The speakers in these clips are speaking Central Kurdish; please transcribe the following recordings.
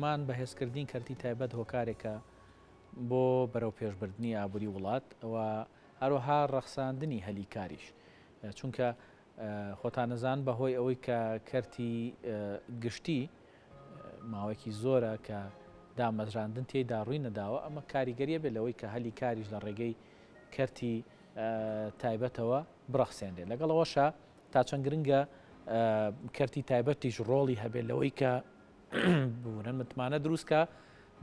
بێگومان بەهێزکردنی کەرتی تایبەت هۆکارێکە بۆ بەرەوپێشبردنی ئابووری وڵات و هەروەها ڕەخساندنی هەلی کاریش، چونکە خۆتان ئەزان بەهۆی ئەوەی کە کەرتی گشتی ماوەیەکی زۆرە کە دامەزراندن تێیدا ڕووی نەداوە، ئەمە کاریگەریە بێت لەوەی کە هەلی کاریش لە ڕێگەی کەرتی تایبەتەوە بڕەخسێنرێت. لەگەڵ ئەوەشا تا چەند گرنگە کەرتی تایبەتیش ڕۆڵی هەبێت لەوەی کە ببورن متمانە دروستکە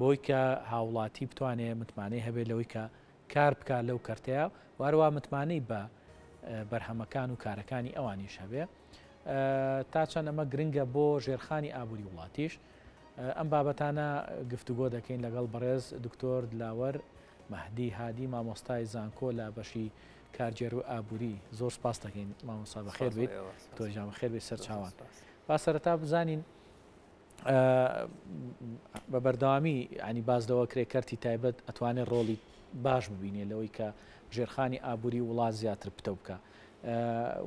بۆی کە هاوڵاتی بتوانێت متمانەی هەبێت لەوەی کە کار بکات لەو کەرتەیە و هەروە متمانەی بە بەرهەمەکان و کارەکانی ئەوانیش هەبێ تا چەند ئەمە گرنگە بۆ ژێرخانی ئابووری وڵاتیش ئەم بابەتانە گفتوگۆ دەکەین لەگەڵ بەڕێز دکتۆر دلاوەر مەهدی هادی مامۆستای زانکۆ لە بەشی کارگێڕی و ئابووری. زۆر سپاست دەکەین مامۆستا بەخێر بێیت. دکتۆر گیان بەخێر بێیت سەر چاوان. با سەرەتا بزانین بە بەردەوامی ینی باز لەوە کرێ کەرتی تایبەت ئەتوانێت ڕۆڵی باش ببینێ لەوەی کە ژێرخانی ئابووری وڵات زیاتر پتەو بکە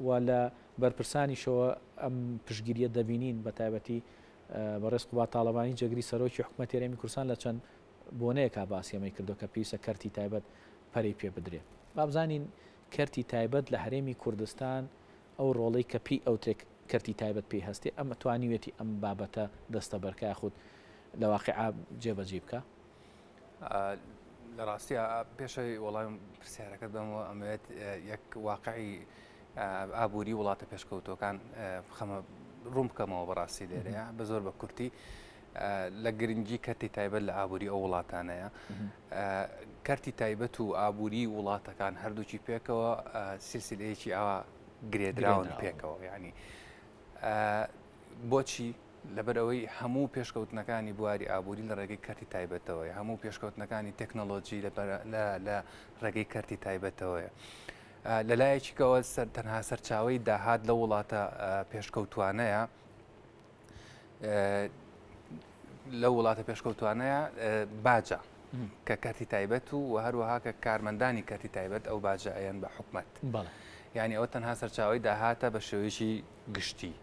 و لە بەرپرسانیشەوە ئەم پشگیریە دەبینین بە تایبەتی بەڕێز قوباد تاڵەبانی جێگری سەرۆکی حکوومەتی هەرێمی کوردستان لە چەند بۆنەیەکا باسی ئەمەی کردووە کە پێویستە کەرتی تایبەت پەرەی پێ بدرێ. با بزانین کەرتی تایبەت لە هەرێمی کوردستان ئەو ڕۆڵەی کە پێی ئەوترێ کەرتی تایبەت پێی هەستێ ئەم توانیویەتی ئەم بابەتە دەستەبەر کا یاخود لە واقیعا جێبەجێی بکا؟ لە ڕاستیا پێش ئەوەی وەڵامی پرسیارەکەت بەمەوە ئەمەوێت یەک واقعی ئابووری وڵاتە پێشکەوتووەکان بخەمە ڕوون بکەمەوە بەڕاستی لێرەیە بە زۆر بە کورتی لە گرنگی کەرتی تایبەت لە ئابووری ئەو وڵاتانەیە کەرتی تایبەت و ئابووری وڵاتەکان هەردووکی پێکەوە سلسلەیەکی ئاوا گرێدراون پێکەوە ینی بۆچی لەبەر ئەوەی هەموو پێشکەوتنەکانی بواری ئابووری لە ڕێگەی کەرتی تایبەتەوەی هەموو پێشکەوتنەکانی تەکنەلۆجی لە ڕێگەی کەرتی تایبەتەوەیە. لەلایەکیکەوە سەر تەنها سەرچاوی داهات لە وڵاتە پێشکەوتوانەیە لەو وڵاتە پێشکەوتوانەیە باجە کە کەرتی تایبەت و و هەروەها کە کارمەندانی کەرتی تایبەت ئەو باجە ئەیەن بە حکومت یعنی ئەوە تەنها سەرچاوی داهاتە بە شێوەیەکی گشتی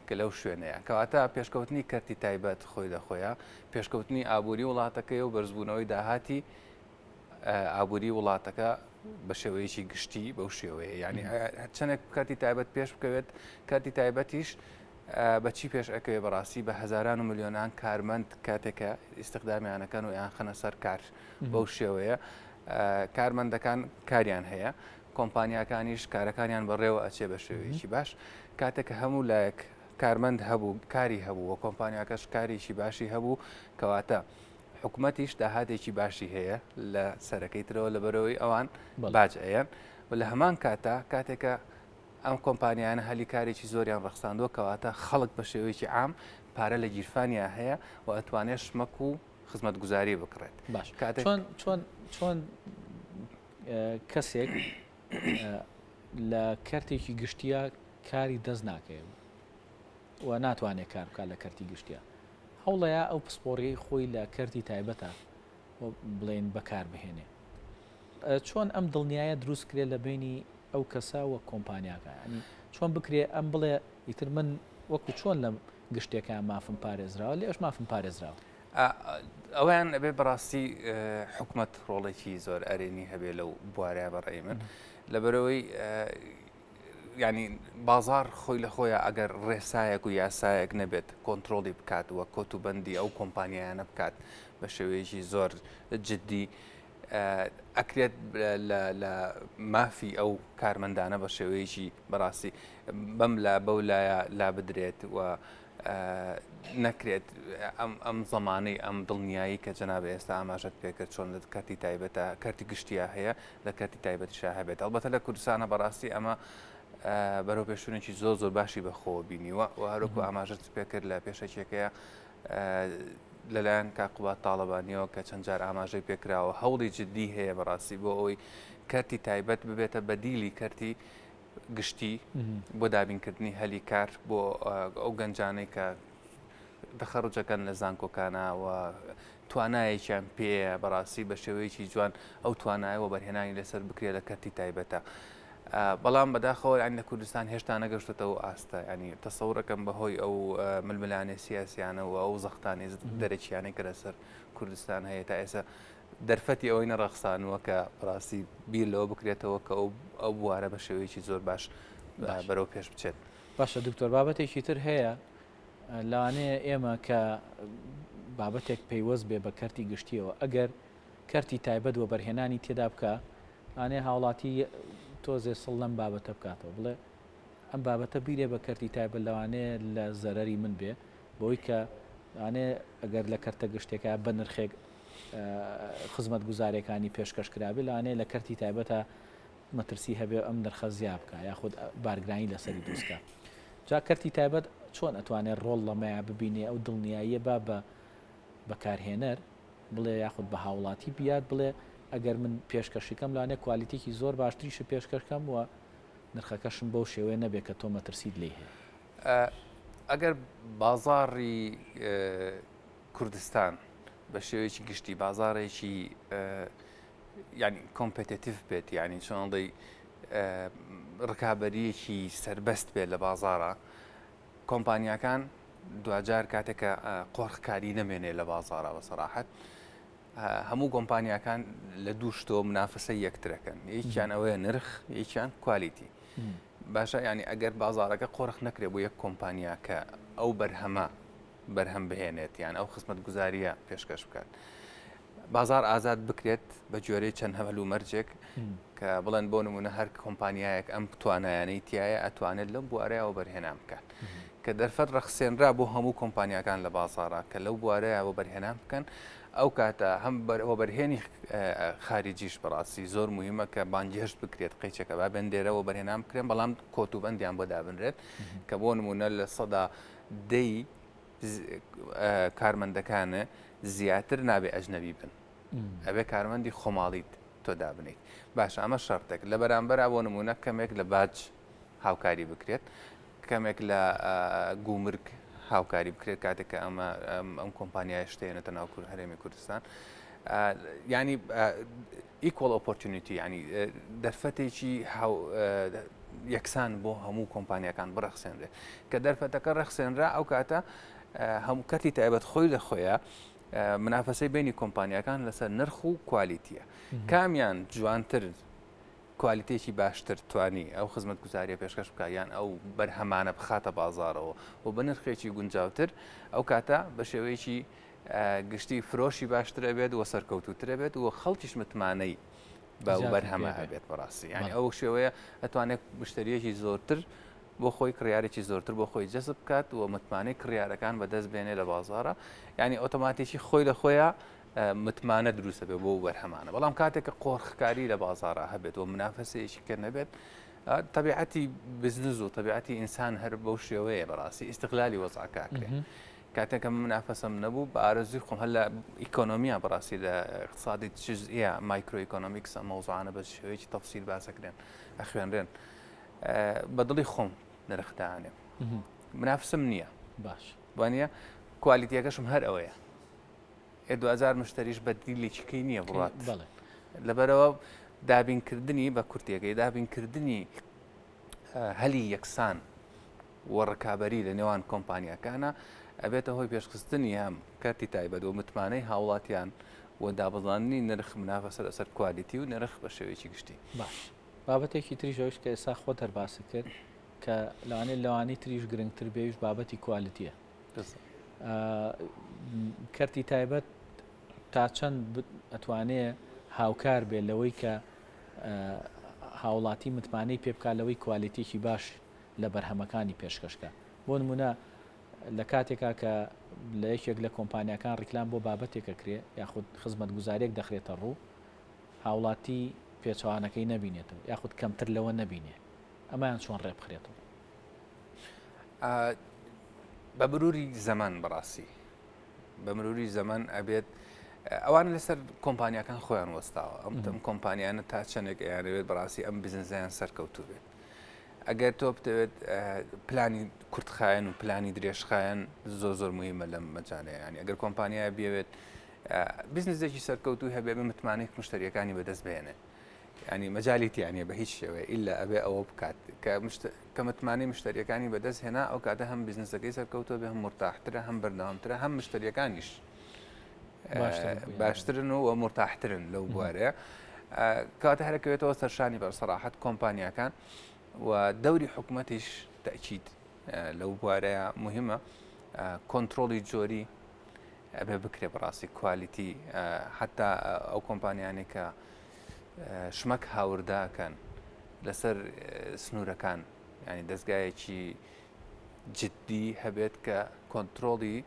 کە لەو شوێنەیە کەواتە پێشکەوتنی کەرتی تایبەت خۆی لە خۆیە پێشکەوتنی ئابووری وڵاتەکەی و بەرزبوونەوەی داهاتی ئابووری وڵاتەکە بە شێوەیەکی گشتی بەو شێوەیە یعنی چەندێک کەرتی تایبەت پێش بکەوێت کەرتی تایبەتیش بەچی پێش ئەکەوێ بەڕاستی بە هەزاران و ملیۆنان کارمەند کاتێکە ئیسیخدامیانەکەن و یان خەنە سەر کار بەو شێوەیە کارمەندەکان کاریان هەیە کۆمپانیاکانیش کارەکانیان بەڕێوە ئەچێ بە شێوەیەکی باش کاتێک کە هەموو لایەک کارمەند هەبوو کاری هەبوو و کۆمپانیاکەش کارێکی باشی هەبوو کەواتە حکومەتیش داهاتێکی باشی هەیە لە سەرەکەی ترەوە لەبەرەوەی ئەوان باج ئەیەن و لە هەمان کاتا کاتێکە ئەم کۆمپانیانە هەلی کارێکی زۆریان ڕەخساندووە کەواتە خەڵک بە شێوەیەکی عام پارە لە گیرفانیا هەیە و ئەتوانێت شمەک و خزمەتگوزاری بکڕێت. باش چۆن چۆن چۆن کەسێک لە کەرتێکی گشتیە کاری دەست ناکەوێت و ناتوانێت کار بکات لە کەرتی گشتیە هەوڵەیە ئەو پسپۆڕیەی خۆی لە کەرتی تایبەتە بڵێن بەکار بهێنێ چۆن ئەم دڵنیایە دروست کرێ لە بینی ئەو کەسە وە کۆمپانیاکە ینی چۆن بکرێ ئەم بڵێ ئیتر من وەکو چۆن لە گشتێکە مافم پارێزراوە لێش مافم پارێزراوە. ئەویان ئەبێ بەڕاستی حکومەت ڕۆڵێکی زۆر ئەرێنی هەبێ لەو بوارە بەڕێی من لەبەرەوەی ینی بازار خۆی لە خۆیان ئەگەر ڕێسایەک و یاسایەک نەبێت کۆنتترۆلی بکات وە کۆت و بەندی ئەو کۆمپانیایانە بکات بە شێوەیەکی زۆر جددی ئەکرێت لە مافی ئەو کارمەندانە بە شێوەیەکی بەڕاستی بەم لا بەو لایە لا بدرێت و نەکرێت ئەم زمانەی ئەم دڵنیایی کە جەنابە ئێستا ئاماژەت پێکرد چۆن لە کەرتی تایبەتە کەرتی گشتیا هەیە لە کەرتی تایبەتیشا هەبێت ئەڵبەتە لە کوردستانە بەڕاستی ئەمە بەرەو پێشونێکی زۆر زۆر باشی بەخۆوە بینیوە و هەروەکو ئاماژەت پێکرد لە پێشەکیەکەیە لەلایەن کاک قوباد تاڵەبانیەوە کە چەند جار ئاماژەی پێکراوە هەوڵی جددی هەیە بەڕاستی بۆ ئەوەی کەرتی تایبەت ببێتە بەدیلی کەرتی گشتی بۆ دابینکردنی هەلی کار بۆ ئەو گەنجانەی کە تەخەڕوجەکەن لە زانکۆکانە و توانایەکیان پێیە بەڕاستی بە شێوەیەکی جوان ئەو توانایە وەبەرهێنانی لەسەر بکرێت لە کەرتی تایبەتە. بەڵام بەداخەوە یانی لە کوردستان هێشتا نەگەشتۆتە ئەو ئاستە یانی تەسەورەکەم بەهۆی ئەو ململانێ سیاسیانە و ئەو زەختانی دەرەکیانەی کە لەسەر کوردستان هەیە تا ئێستا دەرفەتی ئەوەی نەڕەخسانووە کە بەڕاستی بیر لەوە بکرێتەوە کە ئەو ئەو بوارە بە شێوەیەکی زۆر باش بەرەو پێش بچێت. باشە دکتۆر بابەتێکی تر هەیە لەوانەیە ئێمە کە بابەتێک پەیوەست بێ بە کەرتی گشتیەوە ئەگەر کەرتی تایبەت وەبەرهێنانی تێدا بکا لەوانەیە هاوڵاتی تۆزێ سڵ لەم بابەتە بکاتەوە بڵێ ئەم بابەتە بیرێ بە کەرتی تایبەت لەوانەیە لە زەرەری من بێ بەوەی کە لەوانەیە ئەگەر لە کەرتە گشتێکە بە نرخێک خزمەتگوزاریەکانی پێشکەش کرابێ لەوانەیە لە کەرتی تایبەتە مەترسی هەبێ ئەم نرخە زیا بکا یاخود بارگرانی لەسەری دروست کا جا کەرتی تایبەت چۆن ئەتوانێت ڕۆڵ لەمەیا ببینێ ئەو دڵنیاییە با بە بەکارهێنەر بڵێ یاخود بە هاوڵاتی بیات بڵێ ئەگەر من پێشکەشی کەم لەوانەیە کوالیتێکی زۆر باشتریشت پێشکەش کەم و نرخەکەشم بەو شێوەیە نەبێ کە تۆ مەترسیت لێی هەیە. ئەگەر بازاڕی کوردستان بە شێوەیەکی گشتی بازاڕێکی یانی competitive بێت یانی چۆن دەی ڕکابەریەکی سربەست بێت لە بازارە کۆمپانیاکان دواجار کاتێک کە قۆرخکاری نەمێنێ لە بازارە بە سەراحەت هەموو کۆمپانیاکان لە دوو شتۆ منافەسە یەکترەکەن یەکیان ئەوەیە نرخ یەکیان quality باشە ینی ئەگەر بازارەکە قۆرخ نەکرێ بۆ یەک کۆمپانیا کە ئەو بەرهەمە بەرهەم بهێنێت یان ئەو خزمەتگوزاریە پێشکەش بکات بازار ئازاد بکرێت بە گوێرەی چەند هەل و مەرجێک کە بڵێن بۆ نمونە هەر کۆمپانیایەک ئەم توانایانەی تایە ئەتوانێت لەم بوارەیە وەبەرهێنان بکات کە دەرفەت ڕەخسێنرا بۆ هەموو کۆمپانیاکان لە بازارە کە لەو بوارەیە وەبەرهێنان بکەن ئەو کاتە هەم وەبەرهێنی خارجیش بەڕاستی زۆر مهمە کە بانگهێشت بکرێت قەیچەکە با بێن لێرە وەبەرهێنان بکرێن بەڵام کۆتوبەندیان بۆ دابنرێت کە بۆ نمونە 10% کارمەندەکانە زیاتر نابێ ئەجنەبی بن ئەبێ کارمەندی خۆماڵیت تۆ دابنیت باشە ئەمە شەرتێک لە بەرامبەرا بۆ نمونە کەمێک لە باج هاوکاری بکرێت کەمێک لە گومرگ هاوکاری بکرێت کاتێک کە ئەمە ئەم کۆمپانیای شتێنێتە ناو کورد هەرێمی کوردستان ینی equal opportunity ینی دەرفەتێکی یەکسان بۆ هەموو کۆمپانیەکان بڕەخسێنرێت کە دەرفەتەکە ڕەخسێنرا ئەو کاتە هەموو کەرتی تایبەت خۆی لە خۆیە منافەسەی بینی کۆمپانیەکان لەسەر نرخ و quality یە کامیان جوانتر کوالیتێکی باشتر توانی ئەو خزمەتگوزاریە پێشکەش بکات یان ئەو بەرهەمانە بخاتە بازارەوە و بە نرخێکی گونجاوتر ئەو کاتە بە شێوەیەکی گشتی فرۆشی باشتر ئەبێت و سەرکەوتووتر ئەبێت و خەڵکیش متمانەی بە بەرهەمە هەبێت بەڕاستی یعنی ئەو شێوەیە ئەتوانێت مشتریەکی زۆرتر بۆ خۆی کڕیارێکی زۆرتر بۆ خۆی جەزب بکات و متمانەی کڕیارەکان بەدەست بێنێ لە بازارە یعنی ئۆتۆماتیکی خۆی لە خۆیان متمانە دروستە بێ بۆ بەرهەمانە بەڵام کاتێک کە قۆرخکاری لە بازارە هەبێت و منافەسەیەکی کە نەبێت تەبیعەتی بزنز و تەبیعەتی ئینسان هەر بەو شێوەیە بەڕاستی ئیستغلالی وەزعەکەکرێت کاتێک کە من منافەسەم نەبوو بە ئارەزووی خۆم هەر لە ئیکۆنۆمیا بەڕاستی لە اقتصادی جزئیە microeconomics ئەم مەوزوعانە بە شێوەیەکی تەفسیل باسەکرێن ئەخوێنرێن بە دڵی خۆم نرخ دانێم منافسم نییە باش وانە کوالیتیەکەشم هەر ئەوەیە ئێ دوجار مشتریش بە دیلێکیکەی نییە بڕات لەبەرەوە دابینکردنی بە کورتەکەی دابینکردنی هەلی یەکسان و ڕکابەری لە نێوان کۆمپانیاکانە ئەبێتە هۆی پێشخستنی هەم کەرتی تایبەت و متمانەی هاوڵاتیان و دابەزاندنی نرخ منافەسە لەسەر quality و نرخ بە شێوەیەکی گشتی. باش بابەتێکی تریش ئەویش کە ئێستا خۆت هەر باست کرد کە لەوانەیە لەوانی تریش گرنگتر بێ ئەویش بابەتی quality یە. کەرتی تایبەت تا چەند ئەتوانێ هاوکار بێ لەوەی کە هاوڵاتی متمانەی پێ بکات لەوەی کوالیتیەکی باش لە بەرهەمەکانی پێشکەش کا. بۆ نموونە لە کاتێکا کە لە یەکێک لە کۆمپانیاکان ڕیکلام بۆ بابەتێک ئەکرێ یاخود خزمەتگوزاریەک دەخرێتە ڕوو، هاوڵاتی پێچەوانەکەی نەبینێتەوە یاخود کەمتر لەوە نەبینێ. ئەمەیان چۆن ڕێبخرێتەوە؟ بە مروری زەمان بەڕاستی بە مروری زەمان ئەبێت ئەوان لەسەر کۆمپانیاکان خۆیان وەستاوە ئەم تەم کۆمپانیانە تا چەندێک ئەیانەوێت بەڕاستی ئەم بزنزیان سەرکەوتوو بێت ئەگەر تۆ بتەوێت پلانی کورتخایەن و پلانی درێژخایەن زۆر زۆر مهمە لەم مەجالەیە ینی ئەگەر کۆمپانیای بێوێت بزنزێکی سەرکەوتوو هەبێ بە متمانەی مشتریەکانی بەدەست بهێنێت. ینی مەجای تیانە بە هیچ شێوەیە ئللا ئەبێ ئەوە بکات کە کە متمانەی مشتریەکانی بەدەست هێنا ئەو کاتە هەم بزنسەکەی سەرکەوتووە بێ هەم مرتاحترە هەم بەردەوامترە هەم مشتریەکانیش باشترن و مرتاحترن لەو بوارەیە کاتە هەرەکەوێتەوە سەرشانی بەر سەراحەت کۆمپانیاکان و دەوری حکوومەتیش تەکیید لەو بوارەیە مهمە کۆنتترۆلی جۆری ئەبێ بکرێ بەڕاستی کوالیتی حتا ئەو کۆمپانیانێک کە شمەک هاورداکەن لەسەر سنوورەکان ینی دەستگایەکی جددی هەبێت کە کۆنتترۆڵی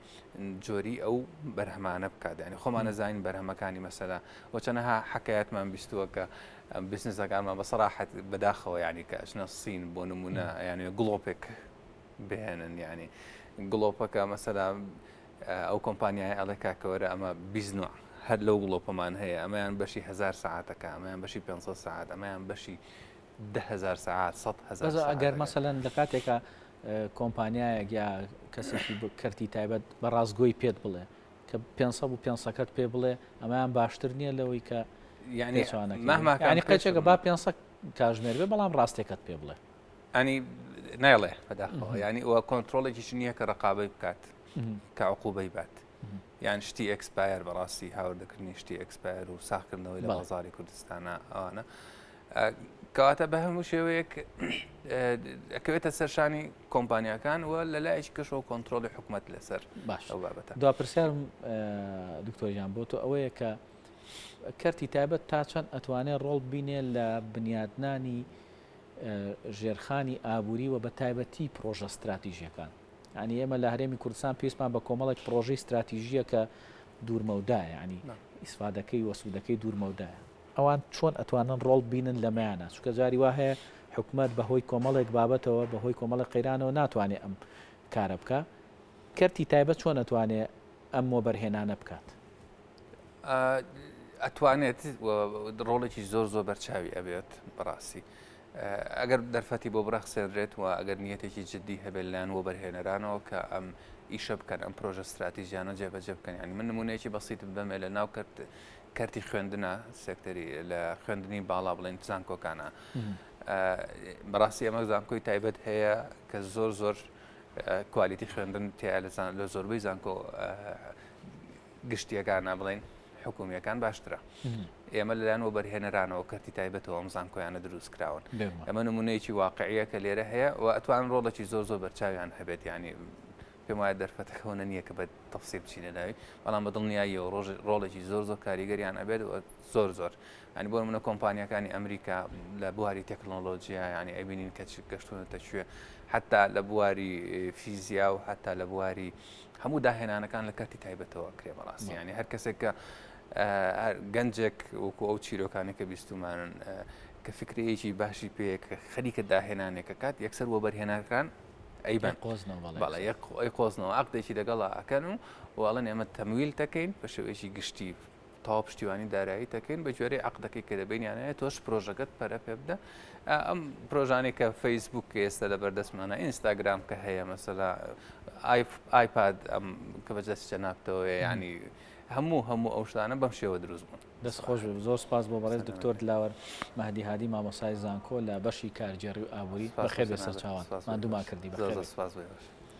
جۆری ئەو بەرهەمانە بکات ینی خۆمان نەزانین بەرهەمەکانی مەسەلا و چەنەها حکایەتمان بیستووە کە بزنسەکانمان بە سەراحەت بەداخەوە ینی کە ئەچنە سین بۆ نمونە یانێ گڵۆپێک بهێنن ینی گڵۆپەکە مەسەلا ئەو کۆمپانیای ئەڵێ کاکەوەرە ئەمە بیزنوع هەر لەو گڵۆپەمان هەیە ئەمەیان بەشی هزار سعاتەکە ئەمەیان بەشی 500 سعات ئەمەیان بەشی دههزار سعات 100 هزار ئەگەر مەسەلەن لە کاتێکە کۆمپانیایەک یا کەسێکی کەرتی تایبەت بە ڕاستگۆی پێت بڵێ کە 500 و 500کەت پێ بڵێ ئەمەیان باشتر نییە لەوەی کە یعنی مهما ینی قەیچێکە با 500 کاژمێر بێ بەڵام ڕاستێکەت پێ بڵێ ئەنی نایڵێ بەداخەوە ینی ئەوە کۆنتترۆلێکیش نییە کە ڕقابەی بکات کە عقوبەی بات یان شتی expire بەڕاستی هاوردەکردنی شتی expire و ساخکردنەوەی لە بازاری کوردستانە ئەوانە کەواتە بە هەموو شێوەیەک ئەکەوێتە سەرشانی کۆمپانیاکان و لە لایەکی کەشەوە کۆنتترۆلی حکوومەت لەسەر باش ئەو بابەتە دو پرسیارم دکتۆریان بۆ تۆ ئەوەیە کە کەرتی تایبەت تا چەند ئەتوانێت ڕۆڵ بینێ لە بنیادنانی ژێرخانی ئابووری و بە تایبەتی پرۆژە ستراتیژیەکان یانی ئێمە لە هەرێمی کوردستان پێویستمان بە کۆمەڵێک پرۆژەی ستراتیژیە کە دوورمەودایە یانی ئیسفادەکەی و سوودەکەی دوورمەودایە ئەوان چۆن ئەتوانن ڕۆڵ بینن لەمەیانە چونکە جاری وا هەیە حکومەت بەهۆی کۆمەڵێک بابەتەوە بەهۆی کۆمەڵێک قەیرانەوە ناتوانێت ئەم کارە بکە کەرتی تایبەت چۆن ئەتوانێ ئەم وەبەرهێنانە بکات؟ ئەتوانێت ڕۆڵێکی زۆر زۆر بەرچاوی ئەبێت بەڕاستی ئەگەر دەرفەتی بۆ بڕەخسێنرێت و ئەگەر نیەتێکی جددی هەبێت لەلایەن وەبەرهێنەرانەوە کە ئەم ئیشە بکەن ئەم پرۆژە ستراتیژیانە جێبەجێ بکەن یعنی من نمونەیەکی بەسیت بدەمێ لە ناو کەرت کەرتی خوێندنە سێکتەری لە خوێندنی باڵا بڵێن زانکۆکانە بەڕاستی ئەمە زانکۆی تایبەت هەیە کە زۆر زۆر کوالیتی خوێندن تیا لە زۆربەی زانکۆ گشتیەکانە بڵێن حکومیەکان باشترە ئێمە لەلایەن وەبەرهێنەرانەوە کەرتی تایبەتەوە ئەم زانکۆیانە دروست کراون ئەمە نمونەیەکی واقعیە کە لێرە هەیە و ئەتوان ڕۆڵێکی زۆر زۆر بەرچاویان هەبێت ینی پێم وایە دەرفەتەکەەوە نییە کە بە تەفسیر بچینە ناوی بەڵام بە دڵنیاییەوە ڕۆژ ڕۆڵێکی زۆر زۆر کاریگەریان ئەبێت و زۆر زۆر ینی بۆ منە کۆمپانیەکانی ئەمریکا لە بواری تەکنۆلۆژییا ینی ئەبینین کە گەشتونەتە کوێ حتا لە بواری فیزیا و حتا لە بواری هەموو داهێنانەکان لە کەرتی تایبەتەوە کرێ بەڕاستی ینی هەر کەسێک کە گەنجێک وەکو ئەو چیرۆکانی کە بیستومانن کە فکرەیەکی باشی پێ کە خەریکە داهێنانێکە کات یەکسەر وەبەرهێنەکان ئەی بە قۆزنەوە ئەی قۆزنەوە عقدێکی لەگەڵا ئەکەن و وەڵێن ئێمە تەمویل دەکەین بە شێوەیەکی گشتی تەواو پشتیوانی دارایی دەکەین بە گوێرەی عەقدەکەی کە لە بەینیان هەیە تۆش پرۆژەکەت پەرە پێ بدە ئەم پرۆژانەی کە فەیسبوک کە ئێستا لە بەردەستمانە ئینستاگرام کە هەیە مەسەلا ئایپاد ئەم کە بە دەست جەنابتەوەیە ینی هەموو هەموو ئەو شتانە بەم شێوە دروست بوون. دەست خۆش بێت زۆر سپاس بۆ بەڕێز دکتۆر دلاوەر مەهدی هادی مامۆستای زانکۆ لە بەشی کارگێڕی و ئابووری سپاس بەخێر بۆ بێ جەنابت سەرچاوان سپاس بۆ ماندوومان ئێوەش کردی زۆر بەخێر زۆر بێی. سپاس بۆ ئێوەش.